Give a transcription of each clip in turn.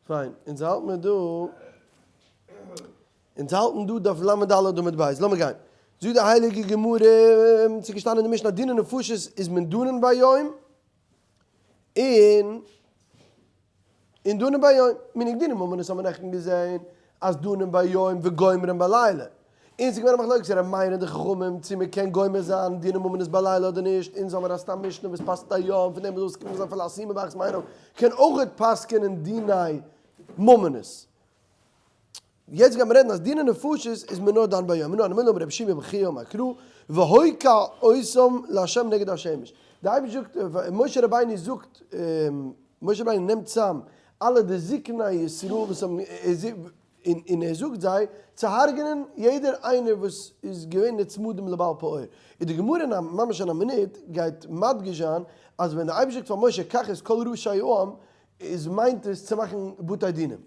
פיין, אונז האלט מיר דא, אונז האלטן דא דף ל' ד' עמוד ב', לאמיר גיין. זאגט די הייליגע גמרא, ס'איז געשטאנען אין די משנה דיני נפשות איז מען דנין ביום, און און דנין ביום, מיניג דיני ממונות האט מען נעכטן געזען אז דנין ביום וגומרין בלילה, און ס'איז געווען א מחלוקת ר' מאיר און די חכמים צו מען קען גומר זיין דיני ממונות בלילה אדער נישט, אונז האמיר א סתם משנה וואס פסק'ט א יום, פון דעם וואס קומט זיין אפילו א סומא באחת מעיניו קען אויכעט פסק'ענען דיני ממונות. יעצט גייט מען רעדן אז דיני נפשות איז מען נאר דן ביום, מנא הני מילי אמר רבי שימי בר חייא אמר קרא והוקע אותם לה' נגד השמש, די אייבערשטער זאגט, משה רבינו זאגט, משה רבינו נעמט צאם אלע די זקני ישראל וואס האבן, און ער זאגט זיי צו הרג'נען יעדער איינער וואס איז געווען נצמדים לבעל פעור, איז די גמרא אין א ממש אין א מינוט גייט מדגיש זיין אז ווען די אייבערשטער זאגט פאר משה קח את כל ראשי העם איז מיינט עס צו מאכן בתי דינים,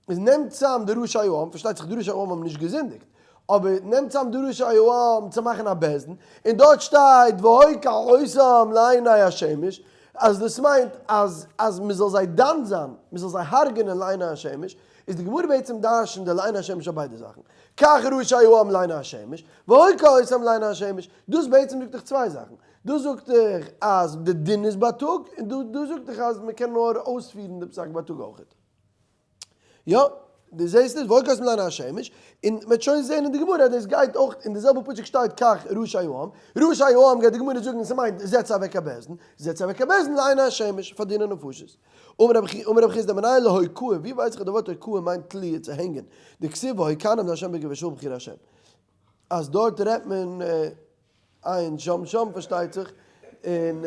איז נעמט צאם די ראשי העם, פארשטייט זיך די ראשי העם האבן נישט געזינדיגט, אבער נעמט צאם די ראשי העם צו מאכן א בית דין, און דארט שטייט והוקע אותם לעיני השמש, אז דאס מיינט אז אז מען זאל זיי דן זיין, מען זאל זיי הרג'נען לעיני השמש, איז די גמרא בעצם דרש'נט די לעיני השמש אויף ביידע זאכן, קח ראשי העם לעיני השמש, והוקע אותם לעיני השמש, דאס בעצם זאגט דאך צוויי זאכן, דאס זאגט דאך אז די דין איז בייטאג, און דא דא זאגט דאך אז מען קען נאר אויספירן די פסק בייטאג אויכעט. יא, דו זעסט עס, והוקע אותם לעיני השמש, און מ'וועט שוין זען אין די גמרא אז דאס גייט אויך, אין די זעלבע פסוק שטייט קח ראשי העם, ראשי העם גייט די גמרא זאגן ס'מיינט זעץ אוועק א בית דין, זעץ אוועק א בית דין לעיני השמש פאר דיני נפשות. אמר רב חסדא מנין להוקעה, ווי ווייס איך אז די ווארט הוקעה מיינט תליה צו הענגען, דכתיב והוקענם לה' בגבעת שאול בחיר השם, אז דארט רעדט מען עיין שם שם פארשטייט זיך, אין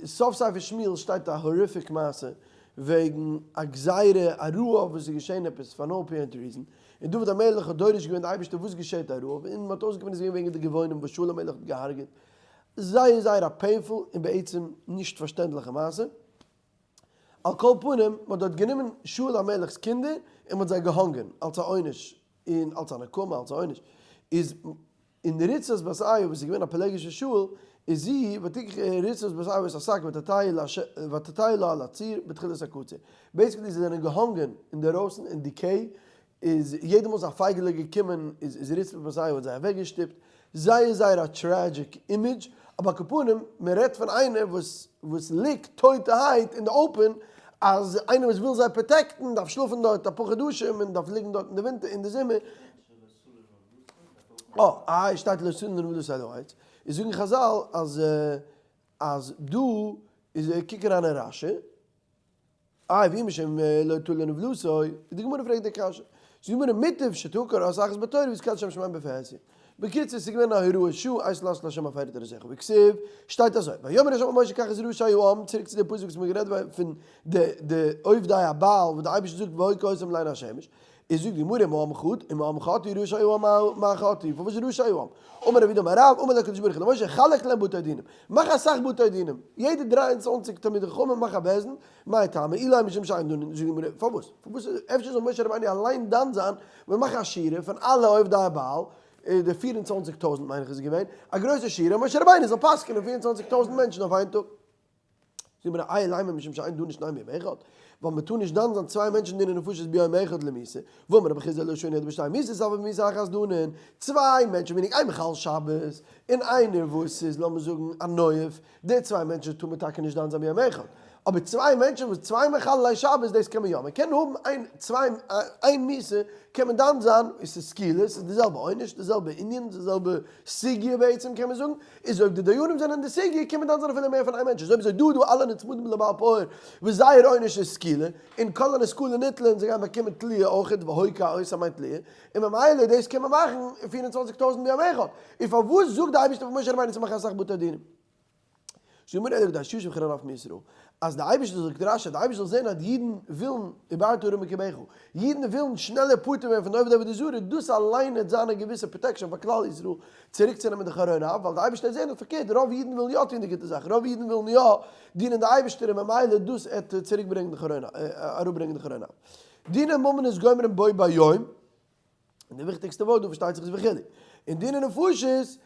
סוף ספר שמואל שטייט א horrific מעשה וועגן א גזירה א רעב וואס איז געשען עפעס פאר no apparent reason, און דוד המלך האט דורש געווען די אייבערשטער וואס געשעט א רעב, און מען האט אויסגעפונען עס איז געווען וועגן די גבעונים וואס שאול המלך האט געהארגעט, זייער זייער א painful און בעצם נישט פארשטענדליכע מעשה. על כל פנים, מען האט דארט גענומען שאול המלך'ס קינדער און מען האט זיי געהאנגען אלס א עונש, און אלס א נקמה, אלס א עונש, איז און רצפת בת איה וואס איז געווען א פילגש שאול, איז זי, ותקח רצפת בת איה את השק ותטהו לה על הצור בתחילת הקציר. basically זיי זענען געהאנגען אינדערויסן אין decay, איז יעדע מאל ס'איז א פייגעלע געקומען איז איז רצפת בת איה האט זיי אוועקגעשטופט, זייער זייער א tragic image, אבער על כל פנים מען רעדט פון איינער וואס וואס ליגט טויטערהייט אין די open, אז איינער וואס וויל זיי protect ן דארף שלאפן דארט אפאר חדשים און דארף ליגן דארט אין די ווינטער אין די זומער. אה, איי שטייט לא תלין נבלתו על העץ, איז זאגן חזל אז אז דא איז קוק אריין אין רשי, איי ואי משום לא תלין נבלתו, איז די גמרא פרעגט די קשיא, זאגט די גמרא מוטב שתעקר אות אחת בתורה ויתקדש שם שמים בפרהסיא, בקיצור ס'איז געווען א הוראת שעה עת לעשות לה' הפרו תורתך וכתיב שטייט אזוי ויאמר ה' אל משה קח את ראשי העם, צוריק צו די פסוק וואס מ'האט גערעדט פון די די עובדי הבעל וואס די אייבערשטער זאגט והוקע אותם לעיני השמש, איז זאגט די גמרא אם העם חטאו אם העם חטאו ראשי העם מה חטאו, פארוואס ראשי העם? אמר רב יהודה אמר רב, אמר לו הקדוש ברוך הוא למשה חלק להם בתי דינים, מאך אסאך בתי דינים, יעדע 23 תלמידי חכמים מאך א בית דין, מאי טעמא אילימא משום שאין דנין, זאגט די גמרא, פארוואס? פארוואס אפשר זאל משה רבינו אליין דן זיין, מען מאכט א שורה פון אלע עובדי הבעל, די 24 טויזנט מיין איך איז געווען, א גרויסע שורה, משה רבינו זאל פסק'נען 24 טויזנט מענטשן אויף איין טאג. זאגט מיר אילימא משום שאין דנין שניים ביום אחד, ווייל מען טאר נישט דן זיין צוויי מענטשן דיני נפשות ביום אחד למיתה, ואמר רבי חסדא לא שנו אלא בשתי מיתות אבל במיתה אחת דנין, צוויי מענטשן מיינט איין מחלל שבת און איינער וואס איז לאמיר זאגן א נואף, די צוויי מענטשן טאר מען טאקע נישט דן זיין ביום אחד, אבער צוויי מענטשן וואס צוויי מחללי שבת דאס קען מען יא, מען קען האבן איין צוויי איין מיתה קען מען דן זיין, עס איז סקילה, עס איז די זעלבע עונש, די זעלבע ענין, די זעלבע סוגיא בעצם קען מען זאגן, איז אויב די דיינים זענען אין די סוגיא קען מען דן זיין אפילו מער פון איין מענטש, איז אויב אזוי דא דא אלע נצמדים לבעל פעור וואס זייער עונש איז סקילה, און כל הנסקלין ניתלין זיי גייען באקומען תליה אויכעט והוקע אותם מיינט תליה, און ממילא דאס קען מען מאכן 24 טויזנט ביום אחד, און פארוואס זאגט די אייבערשטער פאר משה רבינו צו מאכן אסאך בתי דינים? זאגט מיר ער כדי שישב חרון אף מישראל, אז די אייבערשטער זאגט רשי, די אייבערשטער זאל זען אז אידן ווילן ובערת הרע מקרבך, אידן ווילן שנעלער פטור ווערן פון די עובדי עבודה זרה, דאס אליין וועט זיין א געוויסע protection פאר כלל ישראל צוריק צו נעמען די חרון אף, ווייל די אייבערשטער וועט זען אז פארקערט רוב אידן ווילן יא טון די גוטע זאך, רוב אידן ווילן יא דינען די אייבערשטער און ממילא דאס עט צוריק ברענגען די חרון אף, אראפברענגען די חרון אף. דיני ממונות גומרים בו ביום. און די וויכטיגסטע ווארט דא פארשטייט זיך איז וכו'. און דיני נפשות.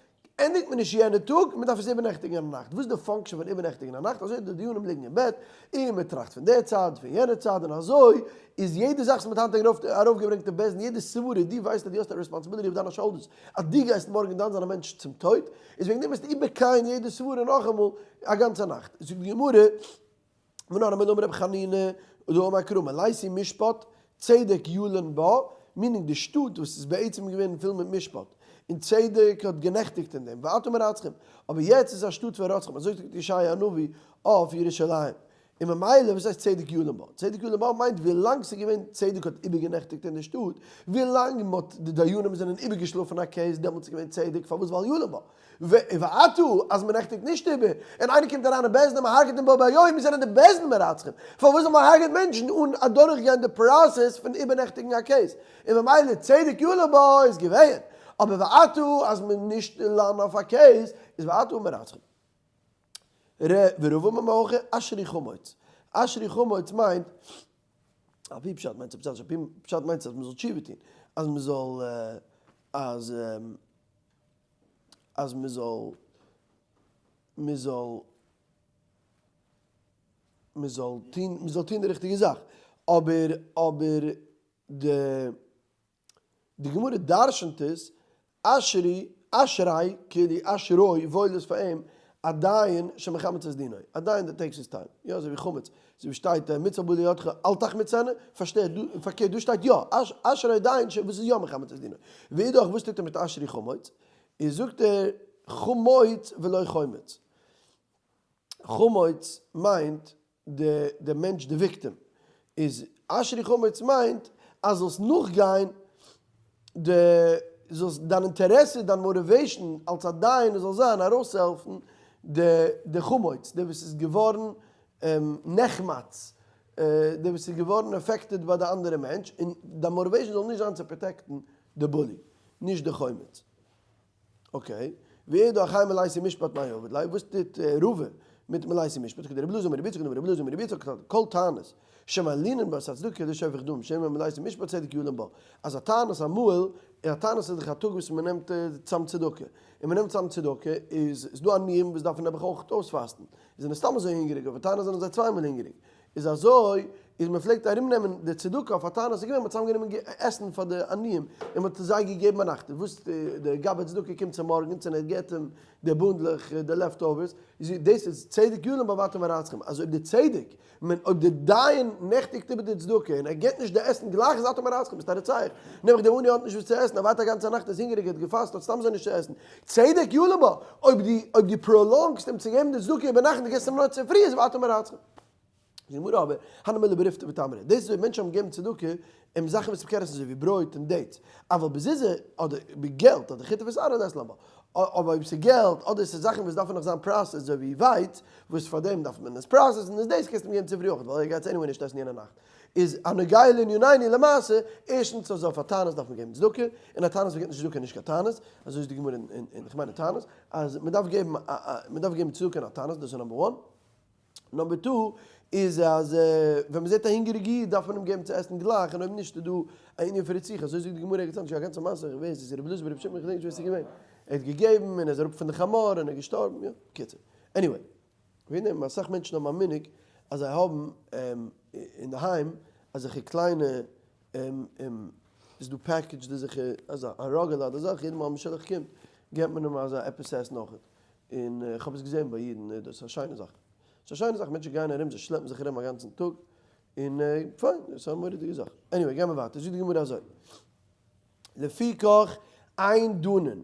ענדיגט מען נישט יענע טאג, מען דארף עס איבערנעכטיגן א נאכט. וואס איז די function פון איבערנעכטיגן א נאכט? אזוי די דיונים ליגן אין בעט, און מען טראכט פון די צד, פון יענע צד, און אזוי איז יעדע זאך וואס מען האט היינט ארויפגעברענגט אין בית דין, יעדע סברה, דו ווייסט אז דו האסט א responsibility אויף דיינע shoulders, אז דו גייסט מארגן דן זיין א מענטש צום טויט, איז וועגן דעם מוזטו איבערקייען יעדע סברה נאכאמאל א גאנצע נאכט. זאגט די גמרא, מנא הני מילי אמר רבי חנינא דאמר קרא מלאתי משפט צדק ילין בה, meaning די שטאט וואס איז בעצם געווען פול מיט משפט, און צדק האט גענעכטיגט אין דעם, ועתה מרצחים, אבער יעצט איז א שטאט פון רוצחים, אזוי זאגט ישעיה הנביא אויף ירושלים, און ממילא וואס הייסט צדק ילין בה? צדק ילין בה מיינט ווילאנג ס'איז געווען צדק האט איבערגענעכטיגט אין די שטאט, ווילאנג מ'האט די דיינים זענען איבערגעשלאפן א case דעמאלטס איז געווען צדק, פארוואס ווייל ילין בה. ועתה אז מען נעכטיגט נישט איבער, און איינער קומט אריין אין בית דין און מען הרג'ט אים בו ביום, זענען די בית דין מרצחים, פארוואס זאל מען הרג'ען מענטשן אן אדורכגיין די process פון איבערנעכטיגן א case, און ממילא צדק ילין בה איז געווען, אבער ועתה אז מען נישט לן אויף א case, איז ועתה מרצחים. ר ורבא אמר מהכא אשרי חמוץ, אשרי חמוץ מיינט, על פי פשט מיינט עס, על פי פשט מיינט עס אז מען זאל תשובה טון, אז מען זאל אז. אז מען זאל מען זאל מען זאל טון מען זאל טון די ריכטיגע זאך, אבער אבער די די גמרא דרשנ'ט עס אשרי אשרי כאילו אשרי וואויל איז פאר אים א דיין שמחמץ את דינו, א דיין that takes his time, יא אזוי ווי חמץ, אזוי ווי שטייט מצוה באה לידך אל תחמיצנה, פארשטערט דא, פארקערט דא שטייט יא, אשרי דיין ש וואס איז יא מחמץ את דינו, ואידך וואס טוט ער מיט אשרי חמוץ, איז זאגט ער חמוץ ולא חומץ, חמוץ מיינט די די מענטש די victim, איז אשרי חמוץ מיינט אז זאלסט נאכגיין די זאלסט דיין אינטערעסע דיין motivation אלס א דיין זאל זיין ארויסצוהעלפן די די חמוץ די וואס איז געווארן נחמץ די וואס איז געווארן affected ביי די אנדערע מענטש און דיין motivation זאל נישט זיין צו protect ן די bully נישט די חומץ. okay, ווער איז דא אחי מלאתי משפט מאי עביד ליה, וואס טוט רבא מיט מלאתי משפט, כדרבי אלעזר אמר רבי יצחק דאמר רבי אלעזר אמר רבי יצחק כל תענית שמעלינן בה את הצדקה לשופך דמים שנאמר מלאתי משפט צדק ילין בה, אז א תענית אמאל, א תענית איז דאך א טאג וואס מען נעמט צאם צדקה, און מען נעמט צאם צדקה איז איז דא עניים וואס דארפן נעבעך אויך אויספאסטן, זענען סתם אזוי הונגעריג, אויף א תענית זענען זיי צוויי מאל הונגעריג, איז אזוי איז מען פלעגט ארום נעמען די צדקה אויף א תענית איז געווען מען האט צוזאם גענומען עסן פאר די עניים און מען האט זיי געגעבן ביינאכט וואס די גבאי צדקה קומט צו מארגנס און ער געבט אים די בונדלעך די leftovers איז דאס איז צדק ילין בה ועתה מרצחים אז אויב די צדק מען אויב די דיין נעכטיגט איבער די צדקה און ער געבט נישט די עסן גלייך איז אתה מרצחים ביסט א רוצח נעבעך די עני האט נישט וואס צו עסן ער ווארט א גאנצע נאכט איז הונגעריג ער האט געפאסט האט סתם אזוי נישט צו עסן צדק ילין בה אויב די אויב די prolong סט אים צו געבן די צדקה איבערנאכט און די געבסט אים נאר צופרי איז ואתם מרצחים. די גמרא אבער, הני מילי בריפתא ותמרי, דאס איז אויב מענטשן האבן געגעבן צדקה אים זאכן וואס מ'קען עסן אזוי ווי ברויט און dates, אבל בזוזי אדער בגעלט אדער חיטה ושערה לית לן בה, אבער אויב ס'איז געלט אדער ס'איז זאכן וואס דארפן נאך זיין processed אזוי ווי ווייץ וואס פאר דעם דארף מען עס process ן איז דאס קענסטו אים געבן צופרי אויך ווייל ער גייט עס anyway נישט עסן יענע נאכט. איז הנוגע לענינינו למעשה, ערשטנס אז אויף א תענית דארף מען געבן צדקה, און א תענית וואס געבט נישט צדקה איז נישט קיין תענית, אזוי איז די גמרא אין כ'מיין אין תענית, אז מ'דארף געבן מ'דארף געבן צדקה אין א תענית, דאס איז number one. number two איז אז ווען מ'זעט א הונגעריגע איד דארף מען אים געבן צו עסן גלייך און אויב נישט איז דא א ענין פון רציחה, אזוי זאגט די גמרא ערגעץ אנדערש, א גאנצע מעשה, איך ווייס עס איז רבי אלעזר ברבי שמעון איך געדענק נישט ווער עס איז געווען, ער האט געגעבן און ער איז אראפ פון די חמור און ער איז געשטארבן, יא, בקיצור. Anyway. וועגן דעם אסאך מענטשן האבן א מנהג אז זיי האבן אינדערהיים אזעלכע קליינע איז דא packaged אזעלכע אזא א ראגעלע אדער זאך יעדע מאל משולח קומט געבט מען אים אזא עפעס צו עסן אויכעט און איך האב עס געזען ביי אידן דאס איז א שיינע זאך ס'איז א שיינע זאך מענטשן גייען ארום זיי שלעפן זיך ארום א גאנצן טאג און פיין דאס איז א מורא'דיגע זאך anyway גיימער ווייטער זאגט די גמרא אזוי לפיכך אין דנין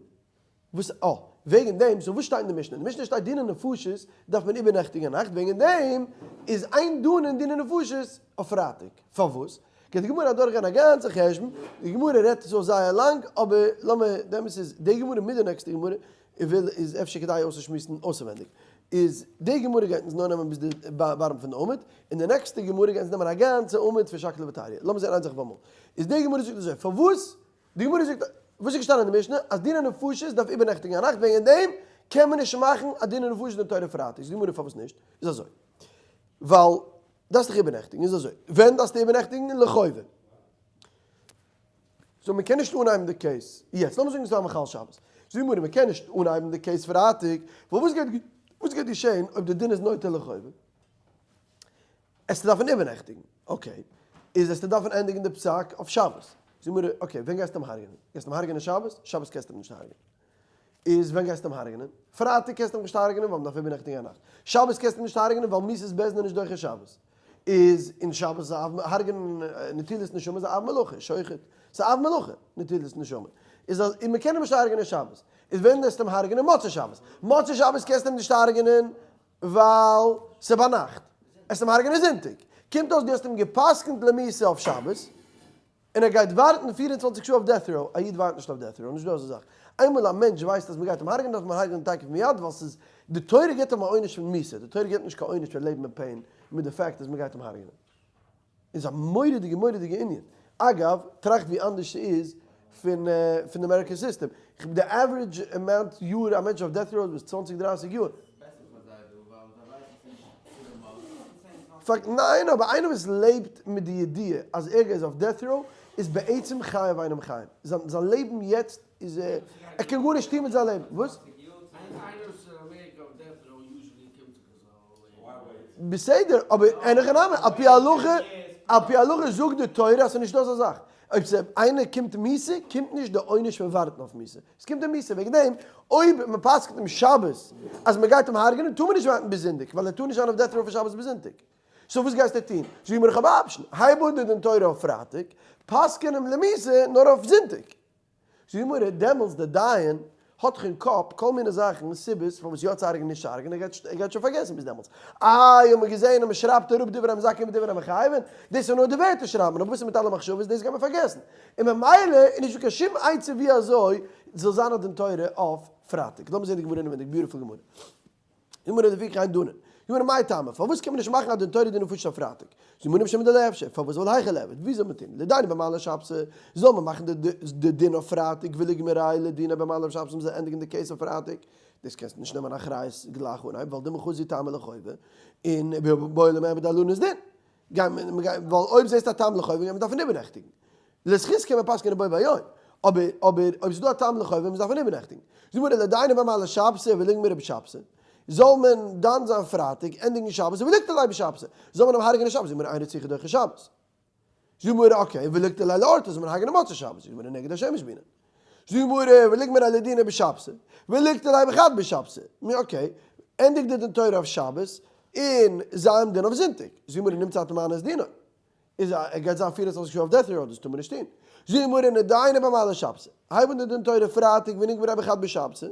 וואס אה, וועגן דעם, so וואס שטייט אין די משנה? אין די משנה שטייט דיני נפשות דארף מען איבערנעכטיגן א נאכט, וועגן דעם איז אין דנין דיני נפשות אויף פרייטאג. פארוואס? גייט די גמרא אדורכגיין א גאנצע חשבון, די גמרא רעדט עס אויס זייער לאנג, אבער לאמיר, די אמת איז, די גמרא מיט די נעקסטע גמרא, וויל איז אפשר כדאי אויסצושמועסן אויסעווענדיג. איז די גמרא גייט אונז נאר נעמען ביז די bottom פון די עמוד, און די נעקסטע גמרא גייט אונז נעמען א גאנצע עמוד פון שקלא וטריא. לאמיר זען איין זאך אויף אמאל. איז די גמרא זאגט אזוי, פארוואס די גמרא זאגט, וואס איז געשטאנען אין די משנה? אז דיני נפשות דארף איבערנעכטיגן א נאכט, וועגן דעם קען מען נישט מאכן א דיני נפשות דין תורה פרייטאג. זאגט די גמרא פארוואס נישט? איז אזוי, ווייל דארפסט דיך איבערנעכטיגן, איז אזוי, ווען דארפסטו איבערנעכטיגן? לחובה. So מען קען נישט אנהייבן די case יעצט, לאמיר זאגן ס'איז דא א מחלל שבת. זאגט די גמרא מ'קען נישט אנהייבן די case פרייטאג, ווייל וואס גייט וואס גייט געשען אויב די דין איז נוטה לחובה? עסטו דארפן איבערנעכטיגן, okay, איז עסטו דארפן ענדיגן די פסק אויף שבת, זאגט די גמרא okay, ווען גייסטו אים הרג'נען? גייסט אים הרג'נען שבת? שבת קענסטו אים נישט הרג'נען. איז ווען גייסטו אים הרג'נען? פרייטאג קענסטו אים נישט הרג'נען ווייל מ'דארף איבערנעכטיגן א נאכט. שבת קענסטו אים נישט הרג'נען ווייל מיתת בית דין איז נישט דוחה שבת. איז אין שבת איז א הרג'נען נטילת נשמה איז א אב מלאכה, שוחט, ס'איז א אב מלאכה נטילת נשמה. איז אז און מ'קען אים נישט הרג'נען שבת. איז ווען גייסטו אים הרג'נען? מוצאי שבת. מוצאי שבת קענסטו אים נישט הרג'נען ווייל ס'איז ביינאכט. עסט אים הרג'נען זונטאג. קומט אויס דו האסט אים גע'פסק'נט למיתה אויף שבת. און ער גייט ווארטן 24 שעה אויף death row, א איד ווארט נישט אויף death row, נישט דא אזא זאך, איינמאל א מענטש ווייסט אז מ'גייט אים הרג'נען דארף מען הרג'נען תיכף מיד ווייל ס'איז, די תורה גיבט אים א עונש פון מיתה, די תורה גיבט נישט קיין עונש פון לעבן אין pain מיט די fact אז מ'גייט אים הרג'נען. איז א מורא'דיגע מורא'דיגע ענין. אגב, טראכט ווי אנדערש ס'איז פון פון די אמעריקען סיסטעם. די average amount יאר א מענטש אויף death row איז צוואנציג דרייסיג יאר. פאקט ניין אבער איינער וואס לעבט מיט די ידיעה אז ער גייט אויף death row איז בעצם חייו אינם חיים זיין זיין לעבן יעצט איז ער ער קען גארנישט טון מיט זיין לעבן וואס? בסדר אבער אין הכי נמי על פי הלכה על פי הלכה זאגט די תורה אז ס'איז נישטא אזא זאך אויב ס'איז איינער קומט מיתה קומט נישט די עונש פון ווארטן אויף מיתה עס קומט די מיתה וועגן דעם, אויב מען פסק'נט אום שבת אז מען גייט אים הרג'נען טאר מען נישט ווארטן ביז זונטאג, ווייל ער טאר נישט זיין אויף death row פון שבת ביז זונטאג. so וואס גייסטו טון? זאג מיר איך האב א option, הייב אן די דין תורה אויף פרייטאג, פסק'ען אים למיתה נאר אויף זונטאג. זאג מיר דעמאלטס די דיין האט דאך אין קאפ כל מיני זאכן סיבות פארוואס יא צו הרג'נען נישט צו הרג'נען, ער גייט שוין פארגעסן ביז דעמאלטס. איי האט מען געזען אז מען שרייבט אראפ דברי המזכים ודברי המחייבין, דאס איז נאר די ווערטער שרייבט מען, אבער וואס איז מיט אלע מחשבות, דאס גייט מען פארגעסן. און ממילא איז נישטא קיין שום עצה ווי אזוי זאל זיין א דין תורה אויף פרייטאג. לאמיר זען די גמרא אינעווייניג, beautiful גמרא. גמרא דפי כן דנן. גמרא מאי טעמא, פארוואס קען מען נישט מאכן א דין תורה דין נפשות אויף פרייטאג? זאגט גמרא משום דלא אפשר, פארוואס ווייל היכי ליעבד, ווי זאל מען טון? לידייניה במעלי שבתא, זאל מען מאכן די דין אויף פרייטאג וליגמריה לדינא במעלי שבתא מ'זאל ענדיגן די case אויף פרייטאג, דאס קענסטו נישט נעמען אחריות גלייך אנהייב ווייל דמי חזי טעמא לחובה און בעי למיעבד עלה לנס דין. ווייל אויב זעסטו א טעם לחובה גייט מען דארפן איבערנעכטיגן. לזכות קען מען פסק'ענען בו ביום, אבער אבער אויב ס'איז דא א טעם לחובה מוז דארף מען איבערנעכטיגן. זאגט גמרא לידייניה במעלי שבתא וליגמריה בשבתא, זאל מען דן זיין פרייטאג, ענדיגן שבת, וליקטליה בשבתא, זאל מען אים הרג'נען שבת, זאגט גמרא אינו צריכא דוחה שבת. זאגט גמרא okay, וליקטליה לאורתא, זאל מען הרג'נען מוצאי שבת, זאגט גמרא נגד השמש בעינן. זאגט גמרא וליגמריה לדינא בשבתא, וליקטליה בחד בשבתא, נו okay, ענדיג די דין תורה אויף שבת, און זיי אים דן אויף זונטאג. זאגט גמרא נמצא אתה מענה את דינו. איז א ער גייט זיין 24 שעה אויף death row דאס טאר מען נישט טון. זאגט גמרא נידייניה במעלי שבתא, הייב אן די דין תורה פרייטאג וניגמריה בחד בשבתא,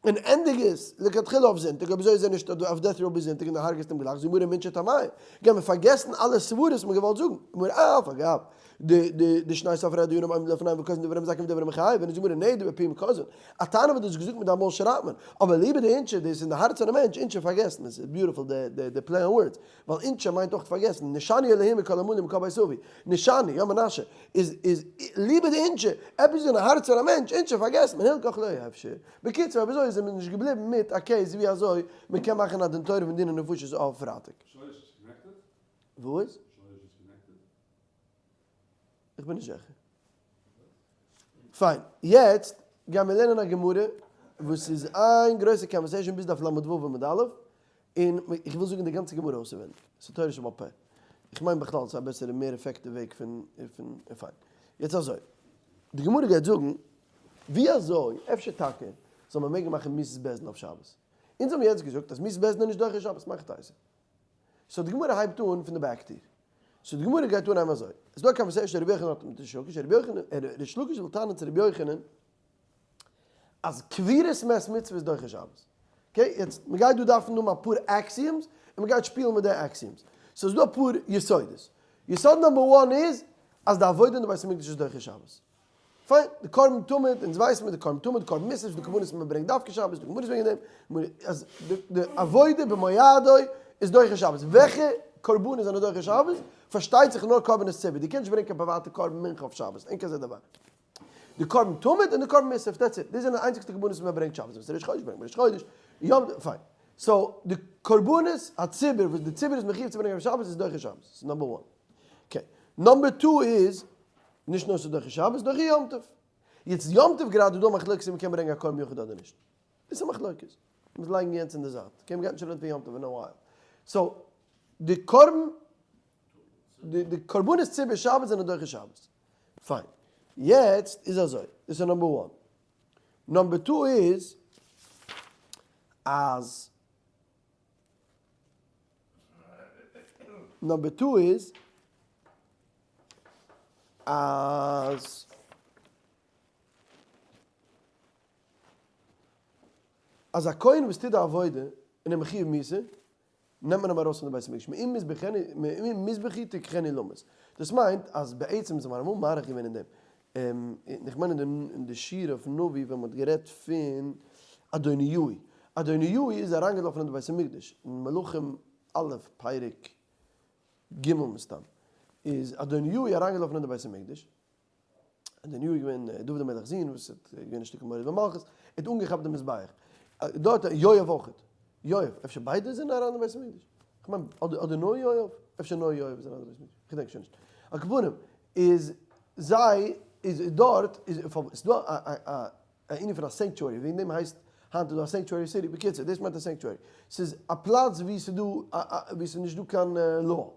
און ענדיג עס לכתחילה אויף זונטאג, אויב אזוי איז ער נישט אויף death row ביז זונטאג און דו הרג'סט אים גלייך, זאגט גמרא מינשא טעמייהו, גייט מען פארגעסן אלע סברות וואס מען געוואלט זאגן, גמרא אף אגב די די די שני סופרי הדיינים עומדים לפניהם וכותבין דברי המזכים ודברי המחייבין, זאגט גמרא נדר בפיהם כותבין, א טענה וואס דו האסט געזאגט מיט דיין מויל שרייבט מען, אבער ליבא דאינשי דאס איז אין די הארץ פונעם מענטש, אינשי פארגעסט מען, ס'איז beautiful די די די play on words, ווייל אינשי מיינט אויך פארגעסן, נשני אלהים מכל עמלים ומכל בית אבי, נשני, יא מנשה, איז איז ליבא דאינשי, עפעס איז אין הארץ פון א מענטש, אינשי פארגעסט מען, הילכך לא אפשר. בקיצור אויב אזוי איז מען נישט געבליבן מיט א case ווי אזוי מען קען מאכן א דין תורה פון דיני נפשות אויף פרייטאג. שורש איז connected? וואס? שורש איז connected? איך בין נישט זיכער. פיין, יעצט גייען מיר לערנען א גמרא וואס איז איין גרויסע conversation ביז דף ל"ו עמוד א', און איך וויל זאגן די גאנצע גמרא אויסערווענדיג, ס'איז תורה שבעל פה. איך מיין בכלל ס'איז א בעסערע מער effective וועג פון פון פיין. יעצט אזוי, די גמרא גייט זאגן ווי אזוי, אפשר טאקע, זאל מען מעגן מאכן מיתת בית דין אויף שבת? אונז האבן יעצט געזאגט אז מיתת בית דין איז נישט דוחה שבת, מאכט אייזער. so די גמרא הייבט אן פון די back טיר. so די גמרא גייט אנהייבן אזוי. עס איז דא א conversation רבי יוחנן האט מיט ריש לקיש, רבי יוחנן, ריש לקיש וויל טענה'ן צו רבי יוחנן אז קבורת מת מצוה איז דוחה שבת. okay, יעצט מ'גייט דא דארפן האבן אפאר axioms, און מ'גייט שפילן מיט די axioms. so ס'איז דא אפאר יסודות. יסוד number one איז אז די עבודה אין די בית המקדש איז דוחה שבת. פיין, די קרבן תמיד, אונז ווייסן מיר די קרבן תמיד, קרבן מוסף, די קרבנות מען ברענגט דווקא שבת, די גמרות וועגן דעם, אז די עבודה במועדו איז דוחה שבת. וועלכע קרבנות זענען דוחה שבת? פארשטייט זיך נאר קרבנות ציבור, דו קענסט נישט ברענגען קיין פריוואטע קרבן מנחה אויף שבת, אין כזה דבר. די קרבן תמיד און די קרבן מוסף, that's it, די זענען די איינציגסטע קרבנות וואס מען ברענגט שבת, וואס ראש חודש ברענגט מען ראש חודש, יום טוב, פיין. so די קרבנות הציבור וואס די ציבור איז מחיוב צו ברענגען אויף שבת איז דוחה שבת, ס'איז number one. okay, number two איז, נישט נאר ס'איז דוחה שבת, דוחה יום טוב. יעצט יום טוב גראדע איז דא א מחלוקת צו מ'קען ברענגען א קרבן יחיד אדער נישט. דאס איז א מחלוקת. מ'מוז לייגן יענץ אין די זייט. okay, מ'גייט נישט רעדן פון יום טוב אין א while. So, די קרבן, די קרבנות ציבור שבת זענען דוחה שבת. פיין. יעצט איז אזוי, דאס איז number one. number two איז אז number two איז אז אז א כהן וואס טוט די עבודה און איז מחויב מיתה, נעמט מען אים ארויס פון די בית המקדש, מעם מזבחי תקחנו למות. דאס מיינט אז בעצם איז מיר אמאל מאריך געווען אין דעם, איך מיין אין די שיעור אויף נביא ווען מ'האט גערעדט פון אדוניהו, אדוניהו איז אריינגעלאפן אין די בית המקדש, אין מלכים א' פרק ג' מסתם, איז אדוניהו אריינגעלאפן אין די בית המקדש, אדוניהו איז געווען דוד המלך'ס זון וואס האט געווען א שטיקל מורד במלכות, ער האט אנגעכאפט די מזבח, דארט יואב אויך, יואב, אפשר ביידע זענען אריין אין בית המקדש? כ'מיין אדער אדער נאר יואב, אפשר נאר יואב איז אריין אין בית המקדש, כ'געדענק שוין נישט. על כל פנים, איז זיי, איז דארט, איז דא א א א ענין פון א sanctuary, וועגן דעם הייסט היינט איז דא א sanctuary city, בקיצור דאס מיינט א sanctuary, ס'איז א פלאץ ווי ס'איז דא ווי ס'איז נישט דא קיין law,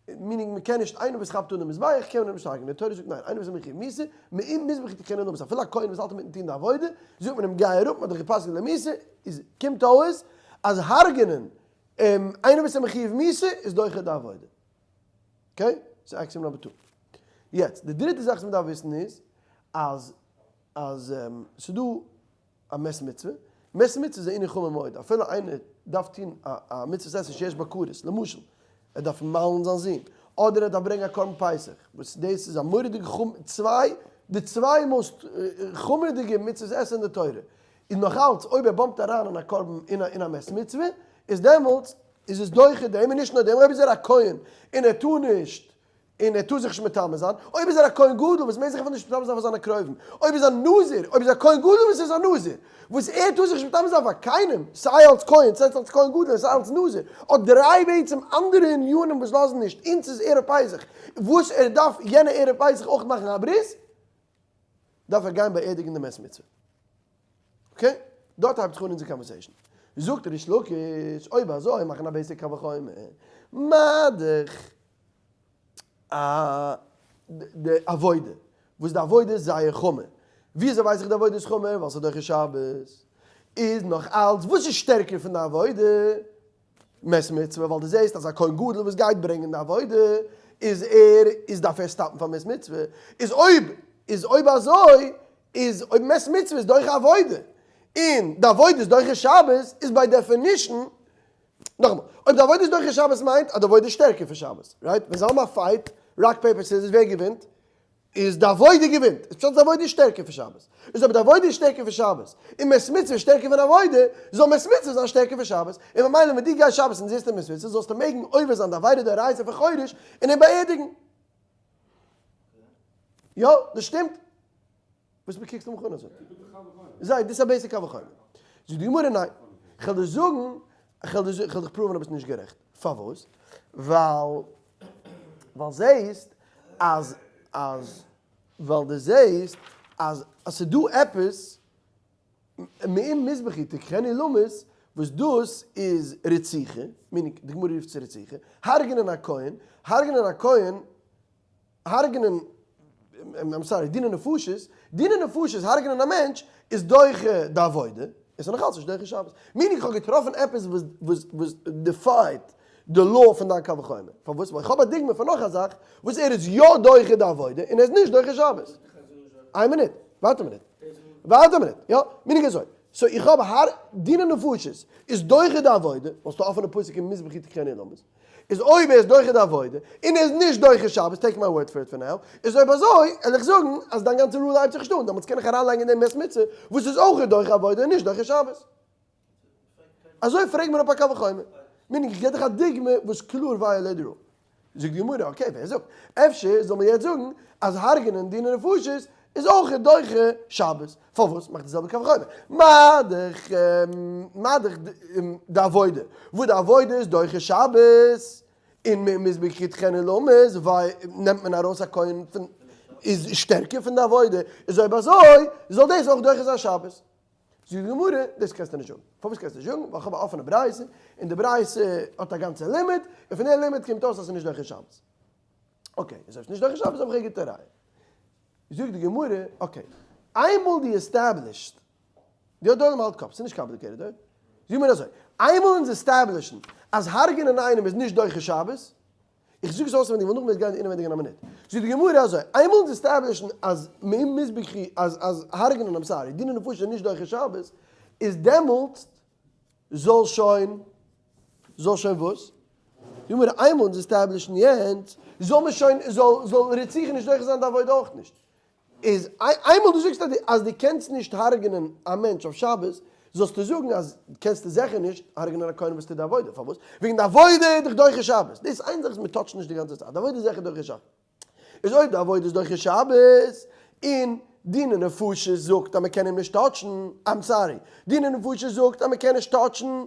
meaning מ'קען נישט, איינער וואס כאפט אן די מזבח קען מען אים נישט הרג'נען, די תורה זאגט ניין, איינער וואס איז מחויב מיתה, מעם מזבחי תקחנו למות, אפילו א כהן וואס האלט אינמיטן טון די עבודה, זאגט מען אים גיי אראפ, מ'האט דיך גע'פסק'נט למיתה, איז קומט אויס אז הרג'נען איינער וואס איז מחויב מיתה איז דוחה די עבודה. okay? ס'איז axiom number two. יעצט, די דריטע זאך וואס מ'דארף וויסן איז, אז אז ס'דא א מת מצוה, מת מצוה איז א ענין חמור מאוד, אפילו איינער דארף טון א מצוות עשה שיש בה כרת, למשל ער דארף מל'ן זיין זון, אדער ער דארף ברענגען א קרבן פסח, וואס דאס איז א מורא'דיגע חומר, צוויי, די צוויי most חמור'דיגע מצוות עשה אין די תורה, איז נאך אלץ אויב ער bump ט אריין אין א קרבן אין א מת מצוה, איז דעמאלטס איז עס דוחה דעם און נישט נאר דעם, אויב איז ער א כהן און ער טאר נישט און ער טאר זיך נישט מטמא זיין, אויב איז ער א כהן גדול וואס מעג זיך אפילו נישט מטמא זיין פאר זיינע קרובים, אויב איז א נזיר, אויב איז א כהן גדול וואס איז א נזיר, וואס ער טאר זיך נישט מטמא זיין פאר קיינעם, סיי אלס כהן, סיי אלס כהן גדול און סיי אלס נזיר, האט דריי בעצם אנדערע ענינים וואס לאזן נישט, אונז איז ערב פסח, וואס ער דארף יענע ערב פסח אויך מאכן א ברית, דארף ער גיין באערדיגן די מת מצוה. okay? דארט הייבט זיך אן אונזער conversation. זאגט ריש לקיש, אויב אזוי מאכן א basic קל וחומר, מה דאך א די עבודה, וואס די עבודה איז זייער חמור. וויאזוי ווייס איך די עבודה איז חמור? ווייל ס'איז דוחה שבת. איז נאך אלץ וואס איז שטערקער פון די עבודה? מת מצוה, ווייל דו זעסט אז א כהן גדול וואס גייט ברענגען די עבודה איז ער איז דארף ער stop ן פאר מת מצוה, איז אויב איז אויב אזוי איז אויב מת מצוה איז דוחה עבודה און די עבודה איז דוחה שבת איז by definition, נאכאמאל, אויב די עבודה איז דוחה שבת מיינט אז די עבודה איז שטערקער פון שבת, right? ווען זיי האבן א fight, rock paper scissors ווער געווינט? איז די עבודה געווינט, איז פשט אז די עבודה איז שטערקער פון שבת, איז אויב די עבודה איז שטערקער פון שבת, און מת מצוה איז שטערקער פון עבודה, זאל מת מצוה זיין שטערקער פון שבת, און ממילא ווען דו גייסט שבת און זעסט א מת מצוה זאלסטו מעגן עובר זיין די עבירה דאורייתא פון חורש און אים באערדיגן. יא, דאס שטימט. וואס מיר קוקסט מיך אן אזוי? זיי, דאס איז א basic קל וחומר. זאגט די גמרא ניין. כ'וועל דיר זאגן, כ'וועל דיר זאגן, כ'וועל דיך prove ן אז ביסט נישט גערעכט. פארוואס? ווייל, ווייל זעהסט אז, אז, ווייל דו זעהסט אז, אז ס'איז דא עפעס, מעם מזבחי תקחנו למות, וואס דאס איז רציחה, meaning די גמרא רופט עס רציחה, הרג'נען א כהן, הרג'נען א כהן, הרג'נען, I'm sorry, דיני נפשות, דיני נפשות, הרג'נען א מענטש, איז דוחה די עבודה, עס איז נאכאלץ נישט דוחה שבת. meaning איך האב געטראפן עפעס וואס וואס וואס defy ט די law פון דיין קל וחומר. פארוואס? ווייל איך האב א דוגמא פון נאך א זאך וואס ער איז יא דוחה די עבודה און ער איז נישט דוחה שבת. איין מינוט, ווארט א מינוט, ווארט א מינוט, יא, meaning אזוי, so איך האב הר דיני נפשות איז דוחה די עבודה, וואלסטו אפענע פסוק אין מזבחי תקחנו למות. איז אויב ער איז דוחה די עבודה, און ער איז נישט דוחה שבת, take my word for it for now, איז אויב אזוי, על איך זאגן אז דיין גאנצע rule הייבט זיך נישט אן, דעמאלטס קען איך אריינלייגן אין דעם מת מצוה, וואס איז אויך דוחה עבודה און נישט דוחה שבת. אזוי פרעג מיר אפ א קל וחומר. meaning איך גיב דיך א דוגמא וואס קלאר violate די rule. זאגט די גמרא, okay, ווער זאגט? אפשר זאל מען יעצט זאגן אז הרג'נען דיני נפשות איז אויך דוחה שבת. פארוואס? מאכט די זעלבע קל וחומר. מה דאך מה דאך די עבודה, וואס די עבודה איז דוחה שבת, און מען מוז בקריאת חן עולמית, ווייל נעמט מען ארויס א כהן פון. איז שטערקער פון די עבודה, איז אויב אזוי זאל דאס אויך דוחה זיין שבת. זאגט די גמרא, דאס קענסטו נישט זאגן. פארוואס קענסטו נישט זאגן? ווייל איך האב א אפענע ברייתא, און די ברייתא האט א גאנצע לימוד, און פון די לימוד קומט אויס אז ס'איז נישט דוחה שבת. okay, איז אויב ס'איז נישט דוחה שבת האב איך א גוטע ראיה. זאגט די גמרא, okay, איינמאל דו establish ט, די עולם האלט קאפ, ס'איז נישט complicated, אויב? זאג מיר אזוי, איינמאל אונז establish ן אז הרג'נען איינעם איז נישט דוחה שבת, איך זאג עס אויסווענדיג ווייל נאכדעם וועט גיין אינעווענדיג אין א מינוט. זאגט די גמרא אזוי, איינמאל אונז establish ן אז מ'מוז בקרי אז אז הרג'נען I'm sorry, דיני נפשות איז נישט דוחה שבת, איז דעמאלטס זאל שוין זאל שוין וואס? זאג מיר איינמאל אונז establish ן יענץ, זאל מען שוין זאל זאל רציחה נישט דוחה זיין די עבודה אויך נישט. איז איינמאל דו זאגסט אז דו קענסט נישט הרג'נען א מענטש אויף שבת, זאלסטו זאגן אז קענסטו זיכער נישט הרג'נען א כהן וואס טוט די עבודה, פארוואס? וועגן די עבודה איז דאך דוחה שבת, דאס איז איין זאך וואס מען touch ט נישט די גאנצע צייט, די עבודה איז זיכער דוחה שבת. איז אויב די עבודה איז דוחה שבת, און דיני נפשות זאגט אז מען קען אים נישט touch ן, I'm sorry, דיני נפשות זאגט אז מען קען נישט touch ן,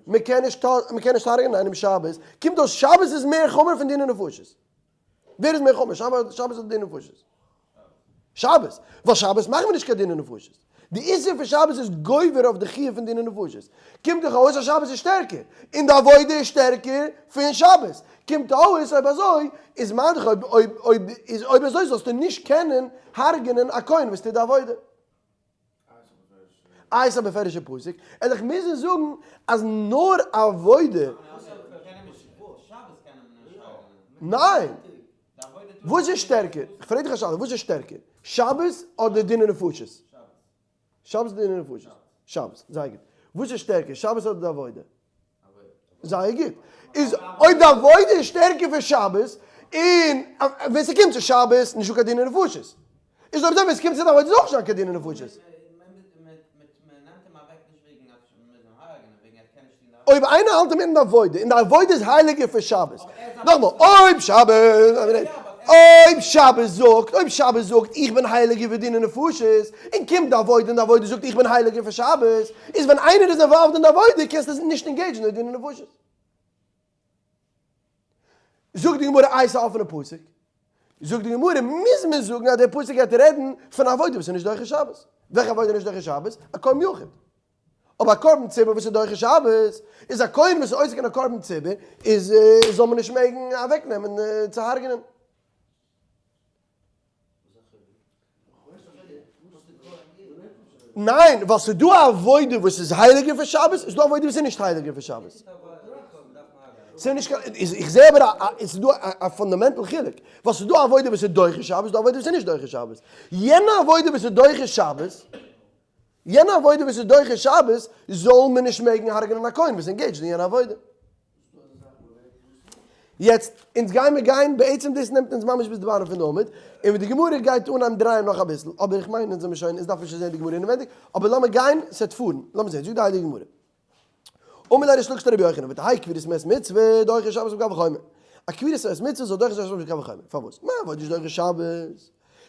מען קען נישט מען קען נישט הרג'נען איינעם שבת, קומט אויס שבת איז מער חמור פון דיני נפשות. ווער איז מער חמור, שבת אדער דיני נפשות? שבת, ווייל שבת מאכט מען נישט קיין דיני נפשות. די איסור פון שבת איז גובר אויף די חיוב פון דיני נפשות. קומט דאך אויס אז שבת איז שטערקער, און די עבודה איז שטערקער פון שבת. קומט אויס אויב אזוי איז מה דאך אויב אויב אויב איז אויב אזוי זאלסטו נישט קענען הרג'נען א כהן וואס טוט די עבודה. איי ס'איז א בפירוש'ע פסוק, וועל איך מוזן זאגן אז נאר עבודה. ניין! וואס איז שטערקער? איך פרעג דיך א שאלה, וואס איז שטערקער? שבת אדער דיני נפשות? שבת אדער דיני נפשות? שבת, זייער גוט. וואס איז שטערקער, שבת אדער די עבודה? זייער גוט. איז אויב די עבודה איז שטערקער פון שבת, און ווען ס'קומט צו שבת נישטא קיין דיני נפשות. איז אויב אזוי ווען ס'קומט צו די עבודה איז אויך נישטא קיין דיני נפשות. אויב איינער האלט אינמיטן די עבודה, און די עבודה איז הייליגער פון שבת. נאכאמאל, אויב שבת, אויב שבת זאגט, אויב שבת זאגט איך בין הייליגער ווי דיני נפשות, און קומט די עבודה און די עבודה זאגט איך בין הייליגער פון שבת, איז ווען איינער איז involved אין די עבודה קענסטו נישט engage ן אין דיני נפשות. זאגט די גמרא איי ס'איז א אפענע פסוק? זאגט די גמרא מוז מען זאגן אז דער פסוק גייט רעדן פון א עבודה וואס איז נישט דוחה שבת. וועלכע עבודה איז נישט דוחה שבת? א קרבן יחיד. אבער א קרבן ציבור וואס איז דוחה שבת, איז א כהן וואס איז עוסק אין א קרבן ציבור, איז זאל מען נישט מעגן אוועקנעמען צו הרג'נען. ניין, ווייל ס'איז דא א עבודה וואס איז הייליגער פון שבת, ס'איז דא א עבודה וואס איז נישט הייליגער פון שבת. ס'איז נישט קיין, איך זע אבער א, עס איז דא א fundamental חילוק, ווייל ס'איז דא א עבודה וואס איז דוחה שבת, ס'איז דא א עבודה וואס איז נישט דוחה שבת. יענע עבודה וואס איז דוחה שבת, יענע עבודה וואס איז דוחה שבת, זאל מען נישט מעגן הרג'נען א כהן וואס engage ט אין יענע עבודה. יעצט, אונז גיימער גיין, בעצם דאס נעמט אונז ממש ביז די bottom פון די עמוד, און ווי די גמרא גייט אנהייבן דרייען נאך אביסל, אבער איך מיין אונז זעמער שוין, אונז דארפן שוין זען די גמרא אינעווענדיג, אבער לאמיר גיין, ס'וועט פארן, לאמיר זען, זאגט די הייליגע גמרא. אמר ליה ריש לקיש לרבי יוחנן, ותהא קבורת מת מצוה דוחה שבת בקל וחומר. א קבורת מת מצוה זאל דוחה זיין שבת בקל וחומר. פארוואס? מה עבודה שדוחה שבת?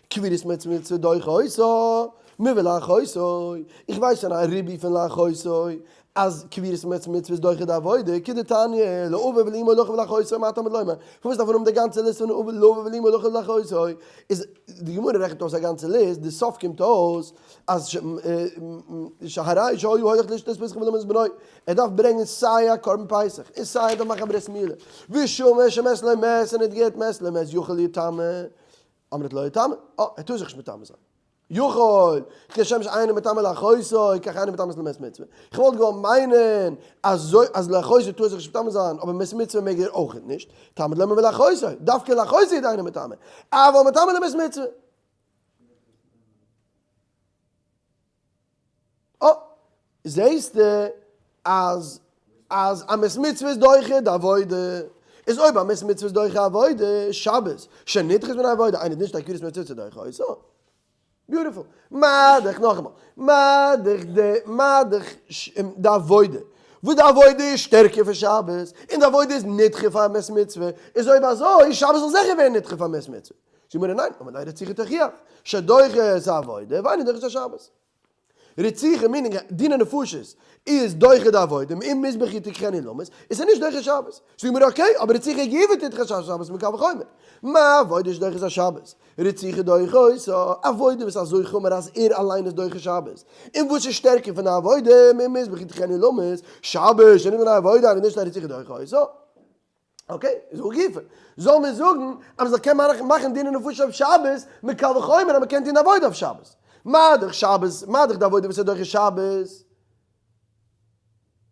קבורת מת מצוה דוחה אותה, מביא לאחותו. איך ווייס שוין א ריבוי פון לאחותו, אז קבורת מת מצוה איז דוחה די עבודה, כדתניא, לאביו ולאמו לאחיו ולאחותו, מה תלמוד לומר? פארוואס דארף מען האבן די גאנצע ליסט פון לאביו ולאמו לאחיו ולאחותו? איז די גמרא רעכנט אויס א גאנצע ליסט, די סוף קומט אויס אז שהרי שהיה הולך לשתות פסח ולמות בנו, ער דארף ברענגען סיי א קרבן פסח און סיי ער דארף מאכן א ברית מילה, ושמע שמת לו מת און ער האט געהערט מת לו מת יכול יטמא, אמרת לא יטמא, אה, ער טאר זיך נישט מטמא זיין. יכול, כשם שאינו מטמא לאחותו, כך אינו מטמא למת מצוה. איך וואלט געוואלט מיינען אזוי אז לאחותו טאר זיך נישט מטמא זיין, אבער מת מצוה מעג ער אויכעט נישט. תלמוד לומר ולאחותו, דווקא לאחותו איז אינו מטמא, אבל מטמא למת מצוה. אה, זעהסטו אז אז א מת מצוה איז דוחה די עבודה, איז אויב א מת מצוה איז דוחה עבודה, שבת שנדחית מן העבודה, אינו דין שתהא קבורת מת מצוה דוחה אותה. beautiful. מה דאך נאכאמאל, מה דאך די, מה דאך די עבודה, וואס די עבודה איז שטערקער פון שבת, און די עבודה איז נדחה פאר מת מצוה, איז אויב אזוי שבת זאל זיכער ווערן נדחה פאר מת מצוה. זאגט מיר ניין, אמר ליה רציחה תוכיח, שדוחה את העבודה ואינו דוחה את השבת. רציחה meaning דיני נפשות איז דוחה די עבודה, אם מזבחי תקחני למות, איז ער נישט דוחה שבת. זאגן מיר okay, אבער רציחה גופא תדחה שבת מקל וחומר. מה עבודה שדוחה את השבת? רציחה דוחה אותה, עבודה וואס אזוי חמור אז ער אליין איז דוחה שבת. און וואס איז שטערקער פון די עבודה, ממזבחי תקחני למות, שבת שאינו מן העבודה, איז נישט א רציחה דוחה אותה. Okay, איז הא גופא. זאל מען זאגן אז מ'זאל קענען מאכן דיני נפשות אויף שבת, מקל וחומר אז מ'קען טון עבודה אויף שבת. מה דאך שבת, מה דאך די עבודה וואס איז דוחה שבת?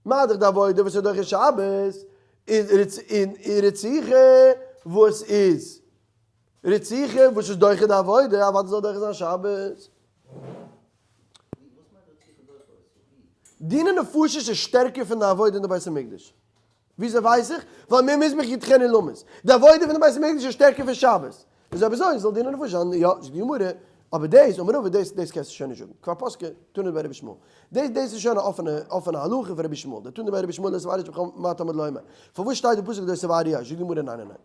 מה דאך די עבודה וואס איז דוחה שבת? איז אין רציחה וואס איז רציחה וואס איז דוחה די עבודה, אוודאי זאל דוחה זיין שבת. דיני נפשות איז שטערקער פון די עבודה אין די בית המקדש. וויאזוי ווייס איך? ווייל מיר מוז מיך יתכן און למות. די עבודה פון די בית המקדש איז שטערקער פון שבת. איז אויב אזוי זאל דיני נפשות זיין יא, זאגט די גמרא, אבער דאס, אמר רבא, דאס דאס קענסטו שוין נישט זאגן. כבר פסקה תנא דבי רבי ישמעאל. דאס דאס איז שוין א אפענע אפענע הלכה פון רבי ישמעאל. דער תנא דבי רבי ישמעאל לא תבערו אש בכל מה תלמוד לומר. פארוואס שטייט די פסוק לא תבערו אש? זאגט די גמרא ניין ניין ניין.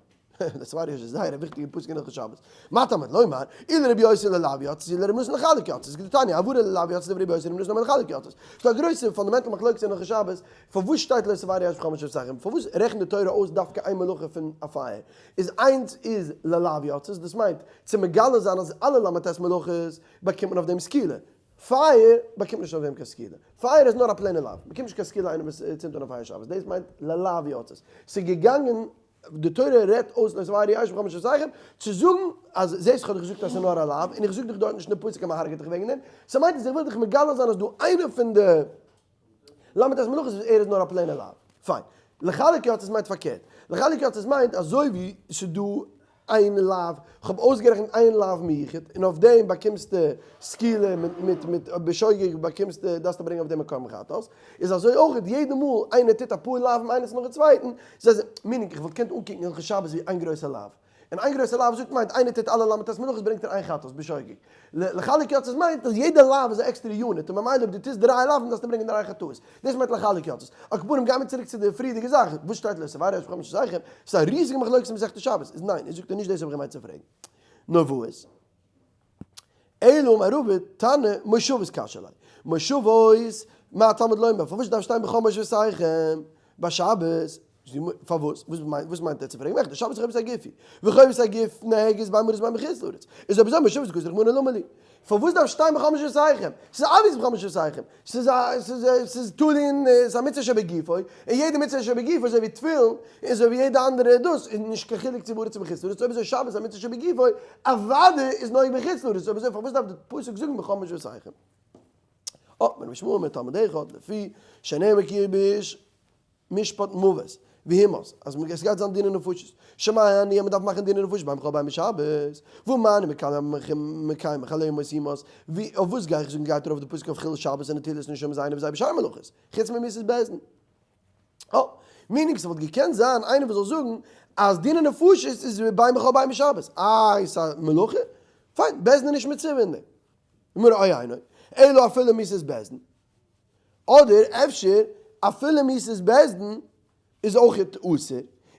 לא תבערו אש איז זייער א וויכטיגע פסוק אין הלכות שבת. מה תלמוד לומר? אילו רבי יוסי ללאו יצאת אילו רבי נתן לחלק יצאת. כדתניא העברה ללאו יצאת דברי רבי יוסי רבי נתן אומר לחלק יצאת. ס'דא א גרויסע fundamental מחלוקת אין הלכות שבת, פארוואס שטייט לא תבערו אש בכל מושבותיכם? פארוואס רעכנט די תורה אויס דווקא איין מלאכה פון א פייער? איז איינס איז ללאו יצאת, דאס מיינט צו מגלה זיין אז אלע ל"ט מלאכות באקומט מען אויף דעם סקילה. פייער באקומט מען נישט אויף דעם קיין סקילה. פייער איז נאר א plain ע לאו. מ'באקומט נישט קיין סקילה איינער וואס צינדט אן א פייער שבת. דאס מיינט ללאו יצאת. ס'איז געגאנגען די תורה רעדט אויס לא תבערו אש בכל מושבותיכם, צו זאגן אז זעסט איך האב דיך געזאגט אז ס'איז נאר א לאו, און איך זאג דיך דארט נישט אין די פסוק אז מ'הרג'עט דיך וועגן דעם, ס'מיינט אז איך וויל דיך מגלה זיין אז דא איינער פון די ל"ט מלאכות וואס ער איז נאר א plain ע לאו. פיין. לחלק יצאת מיינט פארקערט. לחלק יצאת מיינט אזוי ווי ס'איז דא איין לאו, כ'האב אויסגערעכנט איין לאו מיוחד, און אויף דעם באקומסטו סקילה מיט מיט מיט בשוגג באקומסטו דארפסטו ברענגען אויף דעם א קרבן חטאת, איז אזוי אויך יעדע מאל איינער טוט אפאר לאווים איינס נאכן צווייטן, זיי זענען, meaning איך וואלט געקענט אנקוקן הלכות שבת ווי איין גרויסע לאו, און איין גרויסע לאו זאגט מיינט איינער טוט אלע ל"ט מלאכות ברענגט ער איין חטאת בשוגג. לחלק יצאת מיינט אז יעדע לאו איז א עקסטערע unit און ממילא אויב דו טוסט דריי לאווים דארפסטו ברענגען דריי חטאות. דאס מיינט לחלק יצאת. על כל פנים גיימיר צוריק צו די פריערדיגע זאך, וואס שטייט לא תבערו אש בכל מושבותיכם? ס'איז א ריזיגע מחלוקת אין מסכת שבת. איז ניין, איז זאגט ער נישט דאס האב איך געמיינט צו פרעגן. נאר וואס? אלא אמר רבא תנא מושבות קשיא ליה. מושבות, מה תלמוד לומר? פארוואס דארף שטיין בכל מושבותיכם בשבת? פארוואס? וואס מיינט ער צו פרעגן? מכדי שבת חובת הגוף היא, וחובת הגוף נוהגת בין בארץ ובין בחוץ לארץ. איז אויב אזוי מושבות גזר רחמנא למה לי? פארוואס דארף שטיין בכל מושבותיכם? ס'איז obvious בכל מושבותיכם. ס'איז א ס'איז ס'איז תלוי אין ס'איז א מצוה שבגופו, און יעדע מצוה שבגופו אזוי ווי תפילין, און אזוי ווי יעדע אנדערע דאס, איז נישט קיין חילוק צו בארץ צו בחוץ לארץ, אויב אזוי שבת איז א מצוה שבגופו, אוודאי איז נוהג בחוץ לארץ, אויב אזוי פארוואס דארף די פסוק זאגן בכל מושבותיכם? אמר רבי ישמעאל אומר תלמיד אחד, לפי שנאמר כי יהיה באיש משפט מוות, והומת, אז עס גייט זיין דיני נפשות, שומע אני אז מען דארף מאכן דיני נפשות בין בחול בין בשבת, ומה אני מקיים מחלליה מות יומת, ווי אויף וואס גיי איך זאגן גייט ארויף די פסוק אויף חילול שבת און נטילת נשמות איינער וואס זיי בשאר מלאכות, חוץ ממיתת בית דין. אה, meaning ס'וואלט געקענט זיין איינער וואס זאל זאגן אז דיני נפשות איז בין בחול בין בשבת, איי ס'א מלאכה? פיין, בית דין איז נישט מצווה אין דעם. אמר או אינו, אלא אפילו מיתת בית דין. אדער אפשר אפילו מיתת בית דין איז אויך אסור,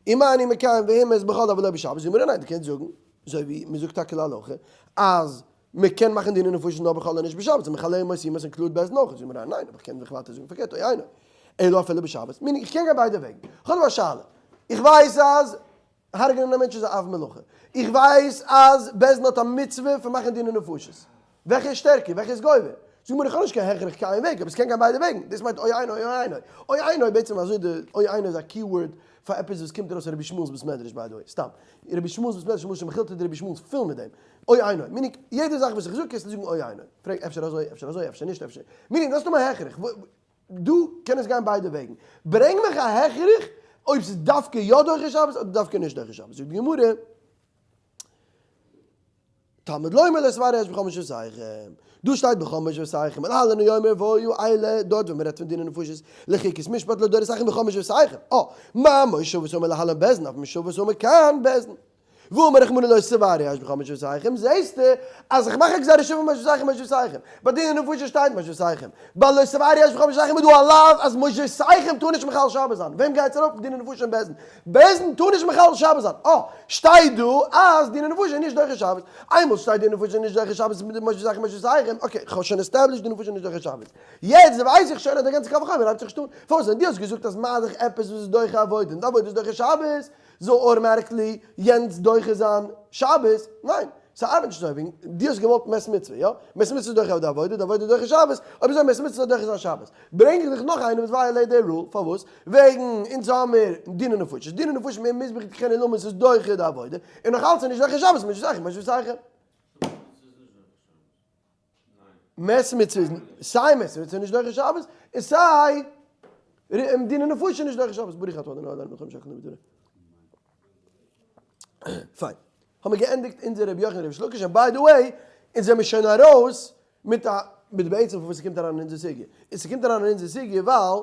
ומה אני מקיים והומת בחול אבל לא בשבת, זאגט ניין דו קענסט זאגן אזוי ווי מען זאגט טאקע להלכה אז מען קען מאכן דיני נפשות נאר בחול און נישט בשבת, און מחלליה מות יומת include בית דין אויך, זאגט ניין אבער איך קען זיך ווייטער זאגן פארקערט או אינו אלא אפילו בשבת, meaning איך קען גיין ביידע וועגן, איך האב דא א שאלה, איך ווייס אז הרג'נען א מענטש איז א אב מלאכה. איך ווייס אז בית דין האט א מצוה פון מאכן דיני נפשות. וועלכע איז שטערקער? וועלכע איז גובר? זאג מיר איך האב נישט קיין הכרח קיין וועג, אבער עס קען גיין ביידע וועגן. דאס מיינט או אינו או אינו. או אינו בעצם אזוי די או אינו איז א keyword פאר עפעס וואס קומט ארויס פון רבי ישמעאל'ס בית מדרש by the way. סתם. רבי ישמעאל'ס בית מדרש למשל מכילתא דרבי ישמעאל איז פול מיט דעם. או אינו. meaning יעדע זאך וואס איך זאג קענסטו זאגן או אינו. פרעג אפשר אזוי אפשר אזוי אפשר נישט אפשר. meaning דאס איז נאר א הכרח. דא קען עס גיין ביידע וועגן. ברענג מיך א הכרח אויב ס'איז דווקא יא דוחה שבת אדער דווקא נישט דוחה שבת. זאגט די גמרא, תלמוד לומר לא תבערו אש בכל מושבותיכם. דא שטייט בכל מושבותיכם, ולהלן הוא אומר והיו אלה, דארט ווען מ'רעדט פון דיני נפשות, לחוקת משפט לדורותיכם בכל מושבותיכם. אה, מה מושבות אומר להלן בית דין, אף מושבות אומר כאן בית דין. ואמר רחמנא לא תבערו אש בכל מושבותיכם, זעהסטו אז איך מאך א גזירה שווה מושבותיכם מושבותיכם, ביי דיני נפשות שטייט מושבותיכם, ביי לא תבערו אש בכל מושבותיכם איז דא א לאו אז מושבותיכם טאר נישט מחלל שבת זיין, וועם גייט עס ארויף? דיני נפשות און בית דין, בית דין טאר נישט מחלל שבת זיין, אה, שטייט דא אז דיני נפשות איז נישט דוחה שבת, איינמאל שטייט דיני נפשות איז נישט דוחה שבת מיט מושבותיכם מושבותיכם, okay, כ'האב שוין established דיני נפשות איז נישט דוחה שבת, יעצט ווייס איך שוין אז די גאנצע קל וחומר הייבט זיך נישט אן, פארוואס ווען דו האסט געזאגט אז מה דאך עפעס וואס איז דוחה עבודה און די עבודה איז דוחה שבת, זאל automatically יענץ דוחה זיין שבת? ניין, ס'ארבעט נישט אזוי, וועגן דו האסט געוואלט מת מצוה, יא? מת מצוה איז דוחה די עבודה, די עבודה איז דוחה שבת, אויב אזוי מת מצוה זאל דוחה זיין שבת. ברענג איך דיך נאך איינער וואס violate די rule, פארוואס? וועגן אונז האמיר דיני נפשות, דיני נפשות מזבח תקחנו למות איז דוחה די עבודה, און נאך אלץ איז נישט דוחה שבת, מושבותיכם מושבותיכם. מת מצוה איז סיי מת מצוה איז נישט דוחה שבת, און סיי דיני נפשות איז נישט דוחה שבת, ברוך אתה ה' אלוהינו מלך העולם שהחיינו וקיימנו. פיין. האבן מיר געענדיגט אונזער רבי יוחנן ריש לקיש, און by the way, אונז זעמיר שוין ארויס מיט א מיט בעצם פון וואס ס'קומט אריין אין אונזער סוגיא. און ס'קומט אריין אין אונזער סוגיא ווייל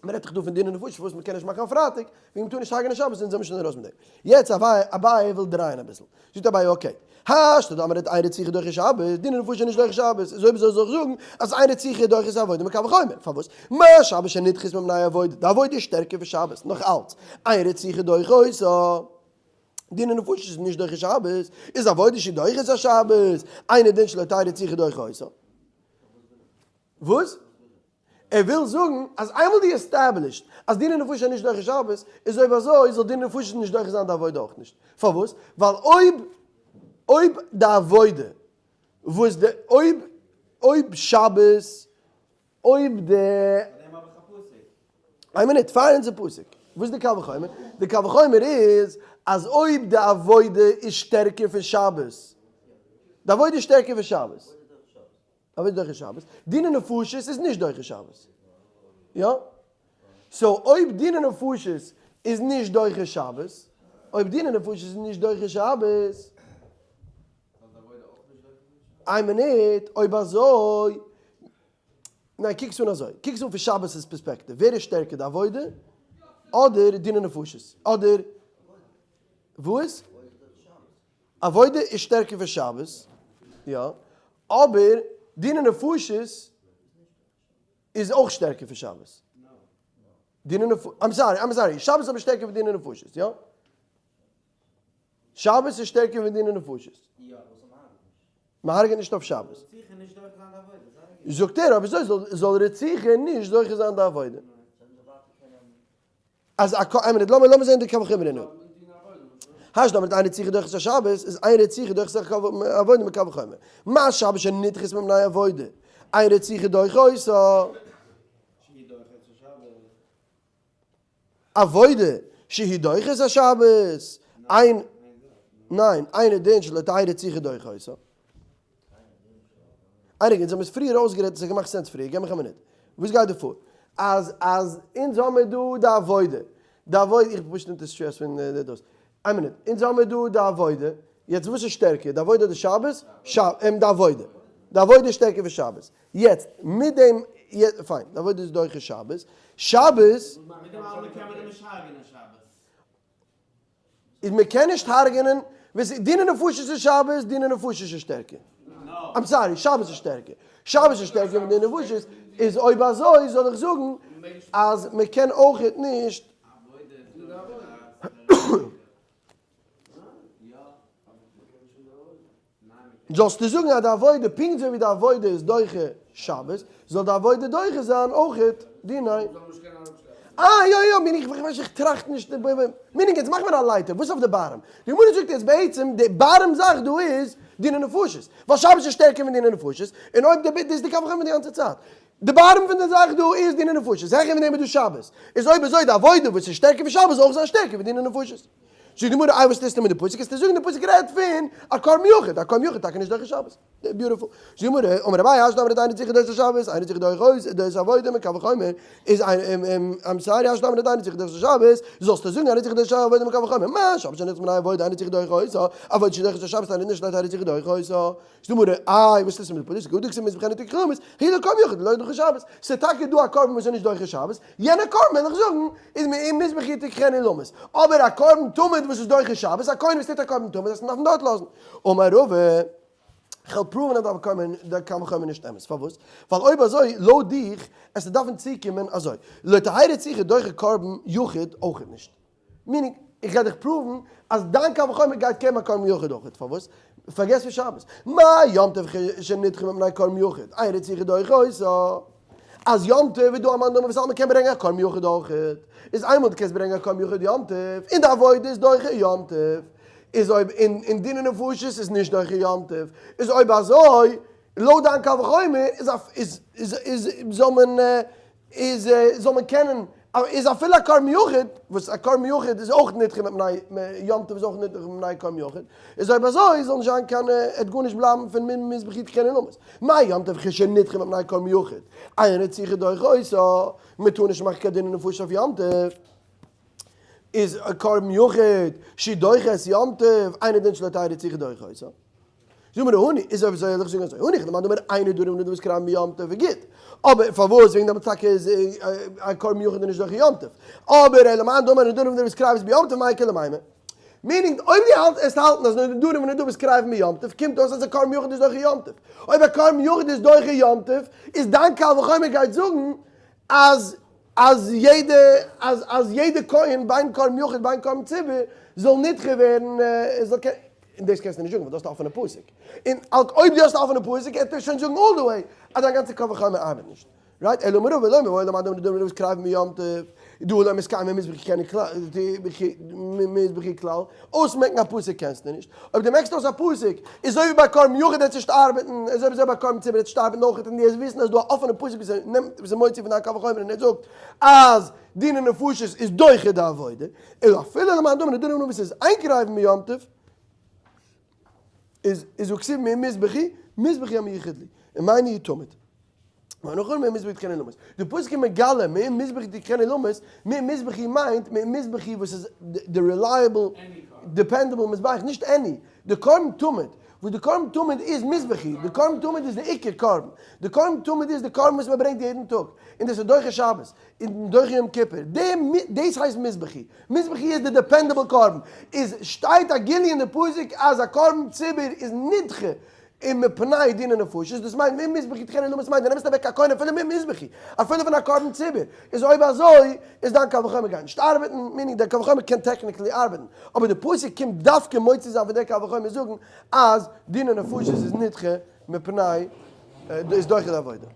מ'רעדט דאך דא פון דיני נפשות וואס מ'קען נישט מאכן אויף פרייטאג, וועגן מ'טאר נישט הרג'נען שבת, אונז זעמיר שוין ארויס מיט דעם. יעצט אביי וויל דרייען אביסל. זאגט אביי okay, השתא דאמרת אין רציחה דוחה שבת, דיני נפשות איז נישט דוחה שבת, איז אויב אזוי זאל איך זאגן אז אין רציחה דוחה את העבודה מקל וחומר, פארוואס? מה שבת שנדחית מפני עבודה, די עבודה איז שטערקער פון שבת, נאך אלץ, אין רציחה דוחה אותה, דיני נפשות איז נישט דוחה שבת, איז עבודה שדוחה את השבת, אינו דין שלא תהא רציחה דוחה אותה. וואס? ער וויל זאגן אז איינמאל דו established אז דיני נפשות איז נישט דוחה שבת, איז אויב אזוי זאל דיני נפשות נישט דוחה זיין די עבודה אויך נישט. פארוואס? ווייל אויב אויב די עבודה וואס די אויב אויב שבת אויב די. פאר דעם האב איך א פסוק. איין מינוט, פאר אונזער פסוק. וואס איז די קל וחומר? די קל וחומר איז אז אויב די עבודה איז שטערקער פון שבת, די עבודה איז שטערקער פון שבת. עבודה דוחה שבת, דיני נפשות איז נישט דוחה שבת. יא? so אויב דיני נפשות איז נישט דוחה שבת, אויב דיני נפשות איז נישט דוחה שבת, איין מינוט, אויב אזוי, ניין קוק עס אן אזוי, קוק עס אן פון שבת'ס פערספעקטיוו, ווער איז שטערקער די עבודה אדער דיני נפשות? אדער וואס? עבודה איז שטערקער פון שבת, יא, אבער דיני נפשות איז אויך שטערקער פון שבת. דיני נפשות, I'm sorry, I'm sorry, שבת איז אבער שטערקער פון דיני נפשות, יא? שבת איז שטערקער פון דיני נפשות. מען הרג'עט נישט אויף שבת. זאגט ער, אויב אזוי זאל רציחה נישט זוכה זיין די עבודה. אז א ק, איין מינוט, לאמיר לאמיר זעהן די קו החומר אין אויב. השתא דאמרת אין רציחה דוחה את השבת, איז אין רציחה דוחה את העבודה מקל וחומר. מה שבת שנדחית מפני עבודה, אין רציחה דוחה אותה. עבודה שהיא דוחה את השבת, אין, ניין, אינו דין שלא תהא רציחה דוחה אותה. איינער אונז האבן עס פריער אויסגערעדט עס האט געמאכט sense פריער, געב מיך א מינוט, וואס גייט דא פאר? אז אז אונז האמיר דא די עבודה, די עבודה, איך בין פשוט אונטער סטרעס פון די דאס, איין מינוט, אונז האמיר דא די עבודה, יעצט וואס איז שטערקער, די עבודה אדער שבת? די עבודה, די עבודה איז שטערקער פון שבת, יעצט מיט דעם, פיין, די עבודה איז דוחה שבת, שבת. מיט דעם אלעמען קען מען אים נישט הרג'נען שבת. איז מען קען נישט הרג'נען ווען ס'איז דיני נפשות איז שבת, דיני נפשות איז שטערקער. I'm sorry, שבת איז שטערקער. שבת איז שטערקער פון דיני נפשות, איז אויב אזוי זאל איך זאגן אז מען קען אויכעט נישט. זאלסטו זאגן אז די עבודה, פונקט אזוי ווי די עבודה איז דוחה שבת, זאל די עבודה דוחה זיין אויכעט דיני. אה, יא יא, meaning איך ווייס איך טראכט נישט, meaning יעצט מאך מיר א לייטער, וואס אויף די bottom? די גמרא זאגט יעצט בעצם די bottom זאך דא איז דיני נפשות, ווייל שבת איז שטערקער פון דיני נפשות, און אויב די, דאס איז די קו החומר די גאנצע צייט. די bottom פון די זאך דא איז דיני נפשות, העכער פון דעם איז דא שבת, איז אויב אזוי די עבודה וואס איז שטערקער פון שבת זאל אויך זיין שטערקער פון דיני נפשות. זאגט די גמרא, איי וואס טוסטו מיט די פסוק? קענסטו זאגן די פסוק רעדט פון א קרבן יחיד, א קרבן יחיד טאקע נישט דוחה שבת. beautiful. זאגט די גמרא, אמר אביי השתא דאמרת אין רציחה דוחה שבת, אין רציחה דוחה את העבודה מקל וחומר, איז I'm sorry השתא דאמרת אין רציחה דוחה שבת, זאלסטו זאגן אין רציחה דוחה עבודה מקל וחומר, מה שבת שנדחית מפני עבודה אין רציחה דוחה אותה, עבודה שדוחה שבת אינו דין שלא תהא רציחה דוחה אותה. זאגט די גמרא, איי וואס טוסטו מיט די פסוק? הא דכתיב מזבחנו תקחו למות, הוא דקרבן יחיד דלא דוחה שבת, ס'איז טאקע דא א קרבן וואס איז נישט דוחה שבת, יענע קרבן וועל איך זאגן איז מזבחי תקחנו למות, אבער א קרבן תמיד. תמיד וואס איז דוחה שבת, א כהן וואס טוט א קרבן תמיד, דאס דארף מען דארט לאזן. אמר רבא, כ'וועל prove ן אז די קל וחומר איז נישט אמת. פארוואס? ווייל אויב אזוי, לויט דיך, עס וועט דארפן צוקומען אזוי, לא תהא רציחה דוחה קרבן יחיד אויכעט נישט. meaning, איך גיי דיך prove ן אז דיין קל וחומר גייט קענען א קרבן יחיד אויכעט. פארוואס? פארגעס פון שבת. מה יום טוב שנדחה מפני קרבן יחיד, אין רציחה דוחה אותה. אז יום טוב איז דא א מאן דאמר וואס האלט מען קען ברענגען א קרבן יחיד אויכעט, איז איינמאל דו קענסט ברענגען א קרבן יחיד יום טוב, און די עבודה איז דוחה יום טוב, איז אויב אין דיני נפשות איז נישט דוחה יום טוב, איז אויב אזוי לויט דיין קל וחומר איז איז איז זאל מען איז זאל מען קענען איז אפילו א קרבן יחיד, וואס א קרבן יחיד איז אויך נדחה מפני יום טוב איז אויך נדחה מפני קרבן יחיד, איז אויב אזוי זאל נישט זיין קיין עט גארנישט בלייבן פון מזבחי תחנה עולמית. מה יום טוב כשנדחה מפני קרבן יחיד, אין רציחה דוחה אותה, מען טאר נישט מאכן קיין דיני נפשות אויף יום טוב, איז קרבן יחיד שדוחה את יום טוב, אינו דין שלא תהא רציחה דוחה אותה. זאג מיר הני, איז אויב אזוי זאל איך זאגן אזוי, הניחא למאן דאמר אין נדרים ונדבות קרבים ביום טוב איז גוט, אבער פארוואס וועגן דעם טאקע איז א קרבן יחיד נישט דוחה יום טוב, אבער אלא למאן דאמר נדרים ונדבות קרבות ביום טוב מאי איכא למימר? meaning אויב דו האלטסט עסט האלטן אז נדרים ונדבות קרבים ביום טוב קומט אויס אז א קרבן יחיד איז דוחה יום טוב, אויב א קרבן יחיד איז דוחה יום טוב איז דיין קל וחומר גייט זאגן אז אז יעדע אז אז יעדע כהן בין קרבן יחיד בין קרבן ציבור זאל נדחה ווערן זאל קענען און דאס קענסטו נישט זאגן ווייל דו האסט א אפענע פסוק און אויב דו האסט א אפענע פסוק קענסטו שוין זאגן all the way אז דיין גאנצע קל וחומר ארבעט נישט. right? אלא אמר רבא לא מיבעיא למאן דאמר נדרים ונדבות קרבים ביום טוב, דהא לא מתקיימא מזבחי כלל, אויסמעקן א פסוק קענסטו נישט, אויב דו מעקסט אויס א פסוק, איז אזוי ווי ביי קרבן יחיד וועט נישט ארבעטן, אזוי ווי ביי קרבן ציבור וועט נישט ארבעטן אויך, און דו וועסט וויסן אז דא א אפענע פסוק וואס ער נעמט וואס ער מוציא פון דיין קל וחומר און ער זאגט אז דיני נפשות איז דוחה די עבודה, אלא אפילו למאן דאמר נדרים ונדבות איז אין קרבים ביום טוב, איז איז והכתיב מעם מזבחי, מזבחי המיוחד לי, ומאי ניהו תמיד. ואנכי מעם מזבחי תדחנו למות. די פסוק איז מגלה מעם מזבחי תדחנו למות, מעם מזבחי מיינט מעם מזבחי וואס איז די reliable dependable מזבח, נישט any, די קרבן תמיד, וואס די קרבן תמיד איז מזבחי, די קרבן תמיד איז די עיקר קרבן, די קרבן תמיד איז די קרבן וואס מען ברענגט יעדן טאג, און דאס איז דוחה שבת, און דוחה יום כיפור, דאס הייסט מזבחי, מזבחי איז די dependable קרבן, איז שטייט א גילוי אין די פסוק אז א קרבן ציבור איז נדחה און מפני דיני נפשות, דאס מיינט מעם מזבחי תדחנו למות מיינט דו נעמסט אוועק א כהן אפילו מעם מזבחי, אפילו פון א קרבן ציבור, איז אויב אזוי איז דיין קל וחומר גייט נישט ארבעטן, meaning דער קל וחומר קען technically ארבעטן, אבער די פסוק קומט דווקא מוציא זיין פון דער קל וחומר זאגן אז דיני נפשות איז נדחה מפני איז דוחה די עבודה.